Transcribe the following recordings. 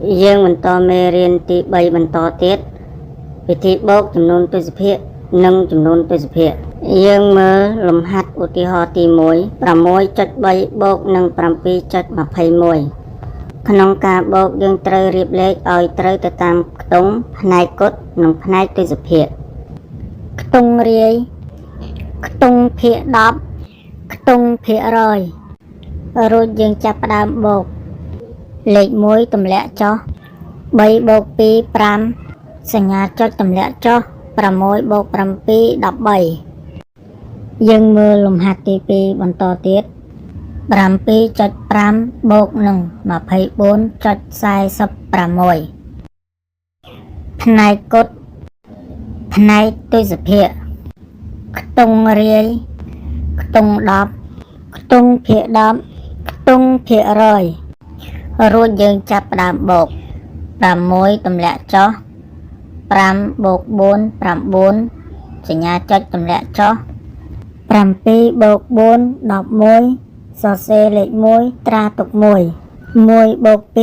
យើងបន្តមេរៀនទី3បន្តទៀតវិធីបូកចំនួនទសភាគនិងចំនួនទសភាគយើងមើលលំហាត់ឧទាហរណ៍ទី1 6.3បូកនឹង7.21ក្នុងការបូកយើងត្រូវរៀបលេខឲ្យត្រូវទៅតាមខ្ទង់ផ្នែកគត់និងផ្នែកទសភាគខ្ទង់រាយខ្ទង់ភាគ10ខ្ទង់ភាគរយរួចយើងចាប់ផ្ដើមបូក លេខ1ទម្លាក់ចុះ3បូក2 5សញ្ញាចុចទម្លាក់ចុះ6បូក7 13យើងមើលលំហាត់ទី2បន្តទៀត7.5បូកនឹង24.46ផ្នែកគត់ផ្នែកទសភាគខ្ទង់រាយខ្ទង់10ខ្ទង់ភាគ10ខ្ទង់ភាគរយ រួចយើងចាប់ផ្ដើមបូក6ទម្លាក់ចុះ5បូក4 9សញ្ញាចុចទម្លាក់ចុះ7បូក4 11សរសេរលេខ1ត្រាទុក1 1បូក2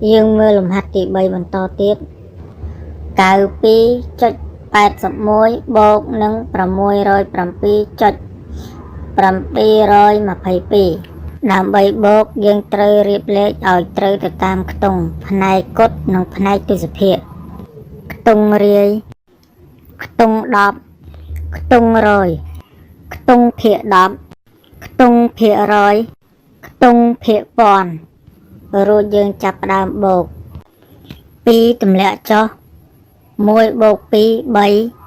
3យើងមើលលំហាត់ទី3បន្តទៀត92.81បូកនឹង607.722ដើម្បីបូកយើងត្រូវរៀបលេខឲ្យត្រូវទៅតាមខ្ទង់ផ្នែកគត់និងផ្នែកទសភាគខ្ទង់រាយខ្ទង់10ខ្ទង់រយខ្ទង់ភាគ10ខ្ទង់ភាគរយខ្ទង់ភាគពាន់រួចយើងចាប់ផ្ដើមបូក2ទម្លាក់ចុះ1បូក2 3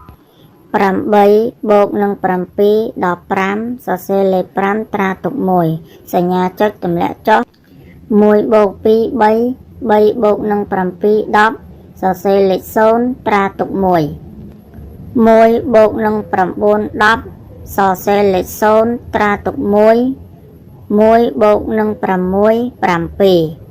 8បូកនឹង7 15សរសេរលេខ5ត្រាទុក1សញ្ញាចុចទម្លាក់ចុះ1បូក2 3 3បូកនឹង7 10សរសេរលេខ0ត្រាទុក1 1បូកនឹង9 10សរសេរលេខ0ត្រាទុក1 1បូកនឹង6 7